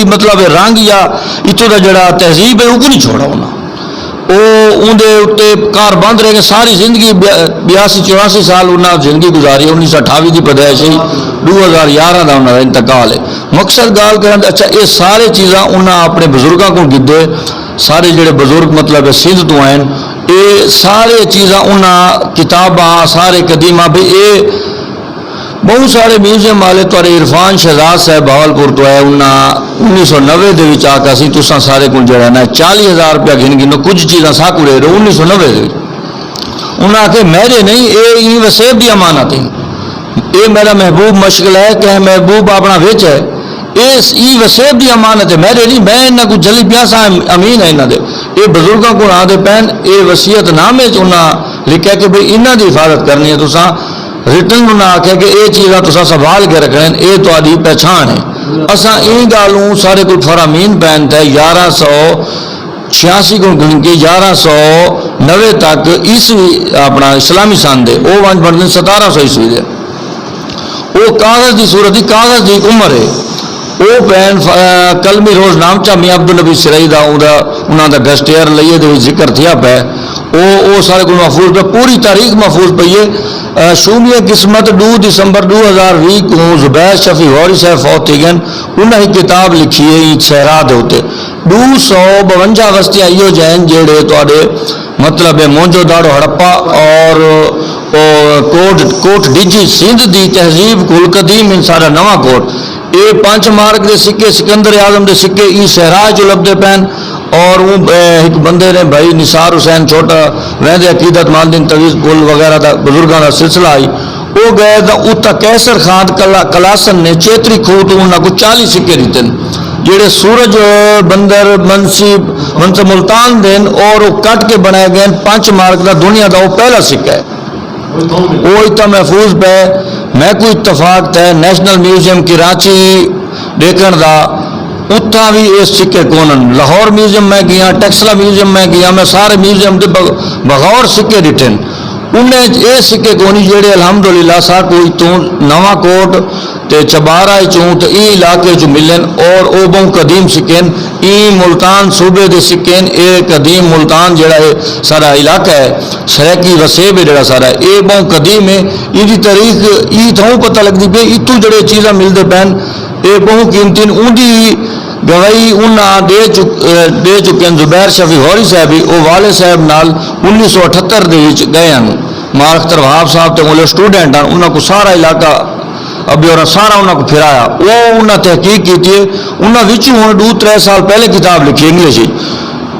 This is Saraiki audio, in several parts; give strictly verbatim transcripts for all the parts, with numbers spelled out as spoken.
مطلب ہے رنگ یا اتھوں دا جڑا تہذیب ہے، اوکوں نہیں چھوڑا انہاں۔ او اوندے اتے کار بند رہ گئے۔ ساری زندگی بیا-، بیاسی چوراسی سال انہاں زندگی گزاری۔ انیس سو اٹھاوی دی پیدائش ہے، دو ہزار یارہ دا انہاں دا انتقال ہے۔ مقصد گال کرن دا، اچھا، اے سارے چیزاں انہاں اپنے بزرگاں کوں گھدے۔ سارے جڑے بزرگ مطلب ہے سندھ تو آئن، اے سارے چیزاں انہاں کتاباں سارے قدیمہ بھی اے بہوں سارے میوزیم والے، تہاݙے عرفان شہزاد صاحب بہاولپور توں آئے، انہاں انیس سو نوے دے وچ آکھا سی، تساں سارے کوں جیڑھا نا چالیس ہزار روپیہ گھن گھنو، کچھ چیزاں ساکوں ݙے ݙیو۔ انیس سو نوے دے وچ انہاں آکھے، میݙے نہیں، اے ایں وسیب دی امانت ہے۔ اے میݙا محبوب مشغلہ ہے، کہیں محبوب اپݨا وچ ہے۔ اے س-، ایں وسیب دی امانت ہے، میݙے نہیں، میں انہاں کوں جھلی پیاں ساں، امین ہے انہاں دے۔ اے بزرگاں کوں آندے پئن، اے وصیت نامے وچ انہاں لکھیا کہ بھئی انہاں دی حفاظت کرنی ہے تساں۔ ریٹن انہاں آکھیا کہ اے چیزاں تساں سنبھال کے رکھݨے ہن، اے تہاݙی پہچاݨ ہے۔ اساں ایں ڳالھوں سارے کوں فرامین پئن تھئے، یارہاں سو چھیاسی کوں گھن کے یارہاں سو نوے تک عیسوی اپݨا اسلامی سن دے، او ونڄ بݨدن ستارہاں سو عیسوی دے۔ او کاغذ دی صورت دی، کاغذ دی ہک عمر ہے۔ او پین ف-، قلمی روز نامچہ میاں عبدالنبی سرئی دا، اوندا، انہاں دا گسٹیئر لئیے دے وچ ذکر تھیا پئے۔ او، او سارے کوں محفوظ پئے، پوری تاریخ محفوظ پئی ہے۔ اے، شومی قسمت ݙو دسمبر ݙو ہزار ویہہ کوں زبیر شفیع غوری صاحب فوت تھی ڳئن۔ انہاں ہک کتاب لکھی ہے ایں صحرا دے اتے۔ ݙو سو ٻاونجاہ وستیاں ایہو جہن جیڑھے تہاݙے مطلب ہے موہنجو داڑو ہڑپہ اور، او، کوٹ، کوٹ ڈجی سندھ دی تہذیب کوں قدیم ہن سارا نواں کوٹ۔ اے پنچ مارک دے سکے، سکندر اعظم دے سکے ایں صحرا چوں لبھدے پئن۔ اور اوں، اے، ہک بندے نے بھائی نثار حسین چھوٹا ویندے عقیدت مند ہن، تویز گل وغیرہ دا بزرگاں دا سلسلہ آئی۔ او ڳئے تاں اتھاں قیصر خان کلا-، کلاسن نے چیتری کھوہ توں انہاں کوں چالیہہ سکے ݙتن، جیڑھے سورج بندر منصب، منصب ملتان دے ہن اور او کٹ کے بݨائے ڳئے ہن۔ پنچ مارک دا دنیا دا او پہلا سکہ ہے۔ او اتھاں محفوظ پئے۔ میکوں اتفاق تھئے نیشنل میوزیم کراچی ݙیکھݨ دا، اتھاں وی اے سکے کونن۔ لاہور میوزیم میں ڳیاں، ٹیکسلا میوزیم میں ڳیاں، میں سارے میوزیم دے بغ-، بغور سکے ݙٹھن۔ انہیں اچ اے سکے کونی جیڑھے الحمدللہ ساکوں اتھوں نواں کوٹ تے چبارہ اچوں تے ایں علاقے اچوں ملن، اور او ٻہوں قدیم سکے ہن۔ ایں ملتان صوبے دے سکے ہن۔ اے قدیم ملتان جیڑھا ہے سارا علاقہ ہے، سرائیکی وسیب ہے جیڑھا سارا، اے ٻہوں قدیم ہے۔ ایندی تاریخ ای تھاؤں پتہ لڳدی پئی، اتھوں جیڑھے چیزاں ملدے پئن، اے ٻہوں قیمتی ہن۔ اوندی گواہی انہاں ݙے چک-، اے، ݙے چکے ہن زبیر شفیع غوری صاحب ہی، او والد صاحب نال انیس سو اٹھہتر دے وچ ڳئے ہن۔ مار اختر وہاب صاحب تے اولے اسٹوڈنٹ ہن، انہاں کوں سارا علاقہ ابھی اور سارا انہاں کوں پھرایا۔ او انہاں تحقیق کیتی ہے، انہاں وچوں ہݨ ݙو ترے سال پہلے کتاب لکھی انگلش وچ۔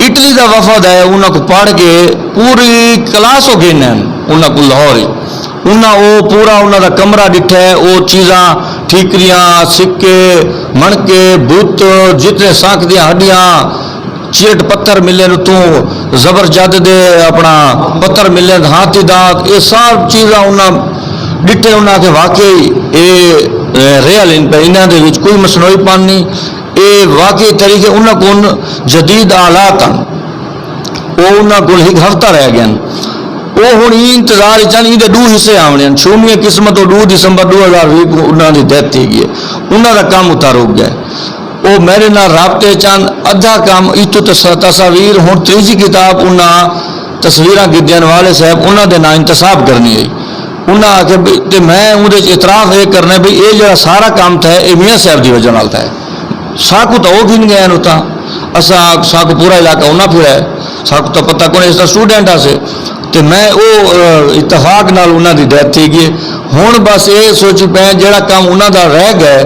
اٹلی دا وفد ہے، انہاں کوں پڑھ کے پوری کلاس او گھن ہن، انہاں کوں لاہور ہی۔ انہاں او پورا انہاں دا کمرہ ݙٹھا ہے، او چیزاں، ٹھیکریاں، سکے، مݨکے، بت، جتنے سانکھ دیاں ہݙیاں، چیٹ پتھر ملے اتوں، زبرجد دے اپݨا پتھر ملے، ہاتھی دانت، اے سب چیزاں انہاں ݙٹھے، انہاں آکھے واقعی اے، اے ریئل ہن پئے، انہاں دے وچ کوئی مصنوعی پن نہیں، اے واقعی طریقے انہاں کوں جدید آلات ہن۔ او انہاں کول ہک ہفتہ رہ ڳئن۔ او ہݨ ایں انتظار اچ ہن، ایندے ݙو حصے آوݨے ہن۔ شومی قسمت او ݙو دسمبر ݙو ہزار ویہہ کوں انہاں دی ڈیتھ تھی ڳئی ہے۔ انہاں دا کم اتھاں رک ڳئے۔ او میݙے نال رابطے اچ ہن، ادھا کم اتھوں تص-، تصاویر، ہݨ تریجھی کتاب انہاں تصویراں گھدیاں ہن، والد صاحب انہاں دے ناں انتصاب کرݨی ہئی۔ انہاں آکھیا بھئی، تے میں اوندے اچ اعتراف اے کرݨا ہے بھئی اے جیڑھا سارا کم تھئے، اے میاں صاحب دی وجہ نال تھئے۔ ساکوں تاں او گھن ڳئے ہن اتھاں، اساں، ساکوں پورا علاقہ انہاں پھرایا، ساکوں تاں پتہ کون، اس دا اسٹوڈنٹ ہاسے۔ تے میں او، اے، اتفاق نال انہاں دی ڈیتھ تھی ڳئی۔ ہݨ بس اے سوچی پئے جیڑھا کم انہاں دا رہ ڳئے،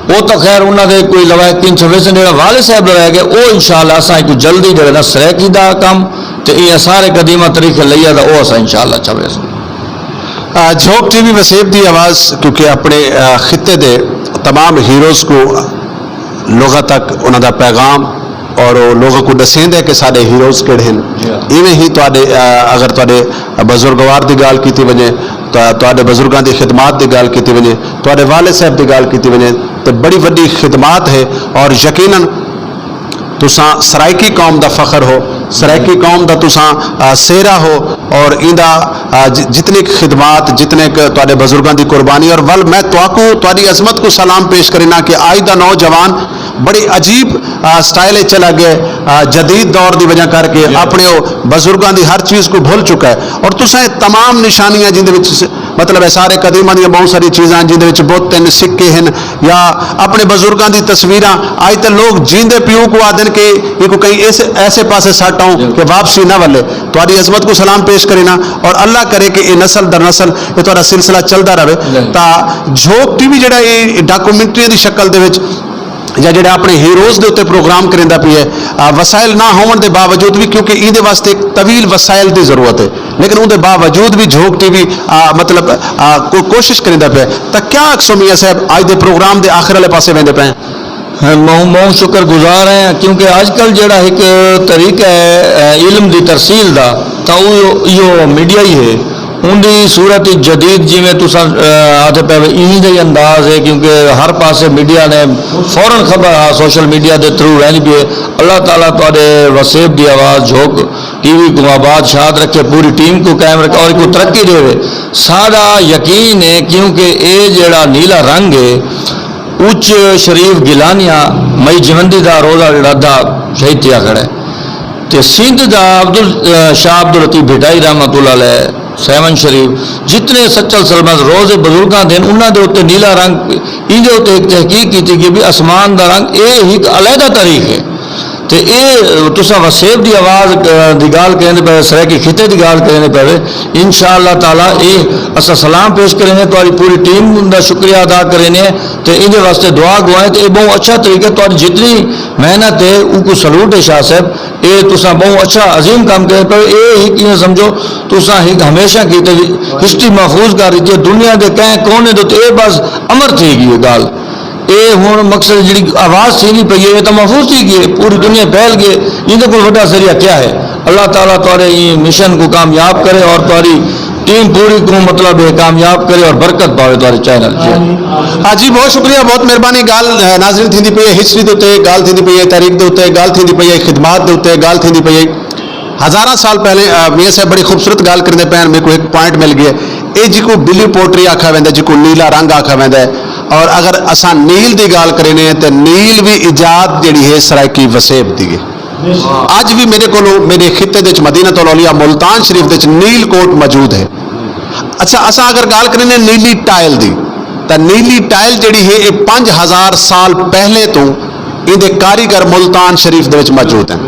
او تاں خیر انہاں دے کوئی لواحقین چھپیسن، جیڑھا والد صاحب دا رہ ڳئے، او انشاءاللہ اساں کوں جلدی جیڑھا نا سرائیکی دا کم تے ایہ سارے قدیمہ تاریخ لیا دا او اساں انشاءاللہ چھپیسن۔ آ، جھوک ٹی وی وسیب دی آواز، کیونکہ اپݨے، آ، خطے دے تمام ہیروز کوں لوگاں تک انہاں دا پیغام اور او لوگاں کوں ݙسیندا ہے کہ ساݙے ہیروز کیڑھے ہن۔ جی ہاں۔ ایویں ہی تہاݙے، آ، اگر تہاݙے بزرگوار دی ڳالھ کیتی ونڄے، تہاݙے بزرگاں دی خدمات دی ڳالھ کیتی ونڄے، تہاݙے والد صاحب دی ڳالھ کیتی ونڄے، تے بڑی وݙی خدمات ہے، اور یقیناً تساں سرائیکی قوم دا فخر ہو، سرائیکی قوم دا تساں، آ، سہرا ہو، اور ایندا، آ، ج-، جتنے ک خدمات، جتنے ک تہاݙے بزرگاں دی قربانی، اور ول میں تہاکوں، تہاݙی عظمت کوں سلام پیش کرینا کہ آج دا نوجوان بڑی عجیب، آ، سٹائل وچ چلا گیا، آ، جدید دور دی وجہ کر کے اپنے او بزرگاں دی ہر چیز کو بھل چکا ہے، اور تساں اے تمام نشانیاں جیندے وچ س-، مطلب ہے، سارے قدیماں دیاں بہت ساری چیزاں جیندے وچ بت ہن، سکے ہن، یا اپنے بزرگاں دی تصویراں۔ اج تے لوگ جیندے پیو کو آدھن کہ ایکوں کہیں ایسے، ایسے پاسے سٹ آؤں کہ واپسی نہ ولے۔ تہاݙی عظمت کو سلام پیش کرینا، اور اللہ کرے کہ اے نسل در نسل اے تہاݙا سلسلہ چلدا رہے۔ تاں جھوک ٹی وی جڑا اے ڈاکومنٹریاں دی شکل دے وچ یا جڑا اپنے ہیروز دے اتے پروگرام کریندا پیا ہے، آ، وسائل نہ ہوون دے باوجود بھی، کیونکہ ایندے واسطے ایک طویل وسائل دی ضرورت ہے، لیکن اون دے باوجود بھی جھوک ٹی وی، آ، مطلب، آ، کو-، کوشش کریندا پیا ہے۔ تاں کیا آکھسو میاں صاحب، اج دے پروگرام دے آخر والے پاسے ویندے پئے ہیں؟ ہاں، مہوں، مہوں شکر گزار ہیں، کیونکہ اج کل جڑا ایک طریقہ ہے، آ، علم دی ترسیل دا، تاں او ایہو میڈیا ہی ہے۔ اوندی صورت جدید جیویں تساں، آ، آدھے پئے وے، ایویں دا ہی انداز ہے، کیونکہ ہر پاسے میڈیا نے فوراً خبر آ سوشل میڈیا دے تھرو ویندی پئی ہے۔ اللہ تعالیٰ تہاݙے وسیب دی آواز جھوک ٹی وی کوں آباد شاد رکھے، پوری ٹیم کوں قائم رکھے اور ایکوں ترقی ݙیوے۔ ساݙا یقین ہے، کیونکہ اے جیڑھا نیلا رنگ ہے، اچ شریف گیلانیاں مئی جیوندی دا روزہ ݙیہڑا دا شہید تھیا کھڑا ہے۔ تے سندھ دا عبدال، آ، شاہ عبداللطیف بھٹائی رحمۃ اللہ علیہ، سیون شریف، جتنے سچل سلمت روز بزرگاں دے ہن، انہاں دے اتے نیلا رنگ، ایندے اتے ہک تحقیق کیتی گئی بھی اسمان دا رنگ اے ہک علیحدہ تاریخ ہے۔ تے اے تساں وسیب دی آواز، آ، دی ڳالھ کریندے پئے، سرائیکی خطے دی ڳالھ کریندے پئے، انشاءاللہ تعالیٰ اے اساں سلام پیش کریندے، تہاݙی پوری ٹیم دا شکریہ ادا کریندے تے ایندے واسطے دعا گوائیں۔ تے اے ٻہوں اچھا طریقہ، تہاݙی جتنی محنت ہے، اوکوں سلوٹ ہے شاہ صاحب۔ اے تساں ٻہوں اچھا عظیم کم کریندے پئے۔ اے ہک ایویں سمجھو، تساں ہک ہمیشہ کیتے ہسٹری محفوظ کر ݙتی ہے۔ دنیا دے کہیں کونے دے اتے اے بس امر تھی ڳئی ہے ڳالھ۔ اے ہݨ مقصد جڑی آواز تھیندی پئی ہے، اے تاں محفوظ تھی ڳئی ہے، پوری دنیا پھیل ڳئی ہے۔ ایندے کول وݙا ذریعہ کیا ہے؟ اللہ تعالیٰ تہاݙے ایں مشن کوں کامیاب کرے اور تہاݙی ٹیم پوری کوں، مطلب ہے، کامیاب کرے اور برکت پاوے تہاݙے چینل چ۔ ہاں جی، بہت شکریہ، بہت مہربانی۔ ڳالھ، اے، ناظرین، تھیندی پئی ہے ہسٹری دے اتے، ڳالھ تھیندی پئی ہے تاریخ دے اتے، ڳالھ تھیندی پئی ہے خدمات دے اتے، ڳالھ تھیندی پئی ہے ہزاراں سال پہلے، آ، میاں صاحب بڑی خوبصورت ڳالھ کریندے پئے ہن، میکوں ہک پوائنٹ مل ڳیا۔ اے جیکوں بلیو پوئٹری آکھا ویندا ہے، جیکوں نیلا رنگ آکھا ویندا ہے، اور اگر اساں نیل دی ڳالھ کرینے ہیں تے نیل وی ایجاد جڑی ہے سرائیکی وسیب دی ہے۔ اڄ وی میݙے کولوں، میݙے خطے دے وچ، مدینۃ الاولیاء ملتان شریف دے وچ نیل کوٹ موجود ہے۔ اچھا، اساں اگر ڳالھ کرینے نیلی ٹائل دی، تاں نیلی ٹائل جڑی ہے، اے پنج ہزار سال پہلے توں ایندے کاریگر ملتان شریف دے وچ موجود ہیں۔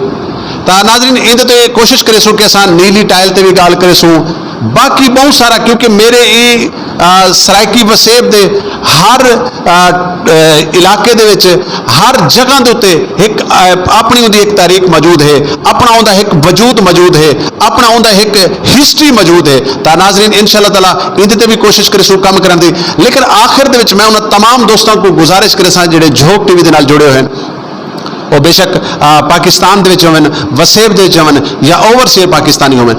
تاں ناظرین، ایندے تے کوشش کریسوں کہ اساں نیلی ٹائل تے وی ڳالھ کریسوں۔ باقی ٻہوں سارا، کیونکہ میݙے ایں، آ، سرائیکی وسیب دے ہر، آ، آ، علاقے دے وچ، ہر جگہ دے اتے ہک، آ، اپݨی اوندی ہک تاریخ موجود ہے، اپݨا اوندا ہک وجود موجود ہے، اپݨا اوندا ہک ہسٹری موجود ہے۔ تاں ناظرین، انشاءاللہ تعالیٰ ایندے تے وی کوشش کریسوں کم کرݨ دی۔ لیکن آخر دے وچ میں انہاں تمام دوستاں کوں گزارش کریساں جڑے جھوک ٹی وی دے نال جڑے ہوئے ہن، او بے شک، آ، پاکستان دے وچ ہوون، وسیب دے وچ ہوون یا اوورسیز پاکستانی ہوون،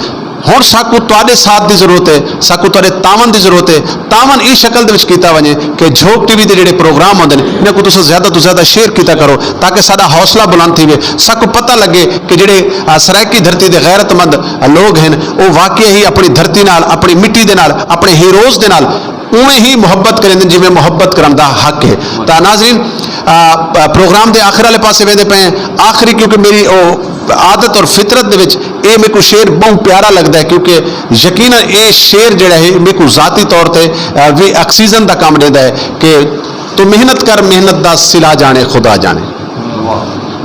ہݨ ساکوں تہاݙے ساتھ دی ضرورت ہے، ساکوں تہاݙے تعاون دی ضرورت ہے۔ تعاون ایں شکل دے وچ کیتا ونڄے کہ جھوک ٹی وی دے جڑے پروگرام ہوندن، انہاں کوں تساں زیادہ توں زیادہ شیئر کیتا کرو، تاکہ ساݙا حوصلہ بلند تھیوے، ساکوں پتہ لڳے کہ جڑے، آ، سرائیکی دھرتی دے غیرت مند لوگ ہن، او واقعی ہی اپݨی دھرتی نال، اپݨی مٹی دے نال، اپݨے ہیروز دے نال اونویں ہی محبت کریندن جیویں محبت کرݨ دا حق ہے۔ تاں ناظرین، آ، آ، پروگرام دے آخر والے پاسے ویندے پئے ہیں۔ آخری، کیونکہ میری او عادت اور فطرت دے وچ اے میکوں شعر ٻہوں پیارا لڳدا ہے، کیونکہ یقیناً اے شعر جڑا ہے میکوں ذاتی طور تے، آ، وی آکسیجن دا کم ݙیندا ہے کہ توں محنت کر، محنت دا صلہ ڄاݨے خدا ڄاݨے۔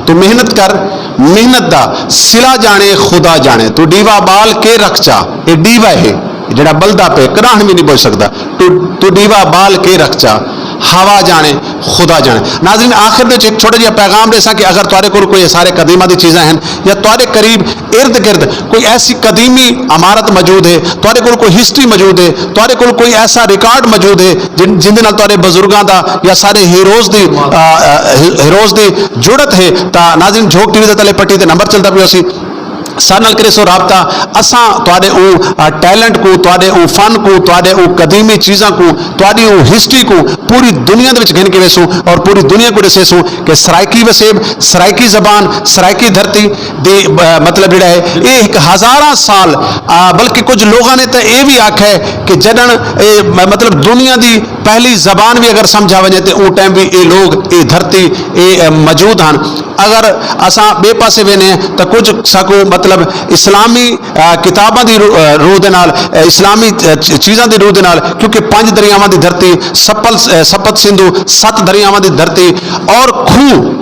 توں محنت کر، محنت دا صلہ ڄاݨے خدا ڄاݨے۔ توں ݙیوا ٻال کے رکھ چا، اے ݙیوا ہے جڑا ٻلدا پئے، کݙاہݨ وی نہیں بجھ سڳدا۔ توں، توں ݙیوا ٻال کے رکھ چا، ہوا ڄاݨے خدا ڄاݨے۔ ناظرین، آخر دے وچ ہک چھوٹا جیہا پیغام ݙیساں کہ اگر تہاݙے کول کوئی سارے قدیمہ دی چیزاں ہن یا تہاݙے قریب ارد گرد کوئی ایسی قدیمی عمارت موجود ہے، تہاݙے کول کوئی ہسٹری موجود ہے، تہاݙے کول کوئی ایسا ریکارڈ موجود ہے جن-، جن دے نال تہاݙے بزرگاں دا یا سارے ہیروز دی، آ، آ، ہیروز دی جڑت ہے، تاں ناظرین، جھوک ٹی وی دے تلے پٹی تے نمبر چلدا پیا ہوسی۔ ساݙے نال کریسو رابطہ، اساں تہاݙے اوں ٹیلنٹ کوں، تہاݙے اوں فن کوں، تہاݙے اوں قدیمی چیزاں کوں، تہاݙی اوں ہسٹری کوں پوری دنیا دے وچ گھن کے ویسوں، اور پوری دنیا کوں ݙسیسوں کہ سرائیکی وسیب، سرائیکی زبان، سرائیکی دھرتی دی مطلب جڑا ہے، یہ ایک ہزاراں سال بلکہ کچھ لوگوں نے تو یہ بھی آکھا ہے کہ جڈن مطلب دنیا دی پہلی زبان بھی اگر سمجھا ونجے تو اون ٹائم بھی یہ لوگ، یہ دھرتی، یہ موجود ہیں۔ اگر اساں بے پاسے وینے ہیں تو کچھ ساکو مطلب اسلامی کتاباں دی روح دے نال، اسلامی چیزاں دی روح دے نال، کیونکہ پنج دریاواں دی دھرتی، سپل سپت سندھو، ست دریاواں دی دھرتی، اور کھوہ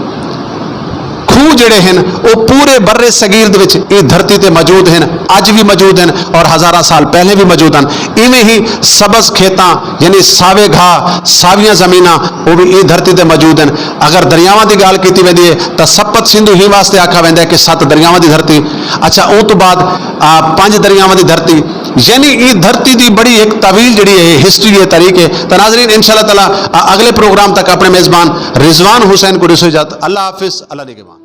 کھوہ جڑے ہیں وہ پورے بر صغیر دے وچ ایں دھرتی تے موجود ہیں، اج بھی موجود ہیں اور ہزاراں سال پہلے بھی موجود ہیں۔ ایویں ہی سبز کھیتاں، یعنی ساوے گھا، ساویاں زمیناں، وہ بھی ایں دھرتی تے موجود ہیں۔ اگر دریاواں دی گال کیتی ویندی ہے تو سپت سندھو ہی واسطے آکھا ویندا ہے کہ ست دریاواں دی دھرتی۔ اچھا، اون تو بعد پنج دریاواں دی دھرتی، یعنی ایں دھرتی دی بڑی ایک طویل جڑی ہے ہسٹری ہے، تاریخ ہے۔ تو ناظرین، انشاءاللہ تعالی اگلے پروگرام تک اپنے میزبان رضوان حسین کو ڈسو اجازت۔ اللہ حافظ، اللہ نگہبان۔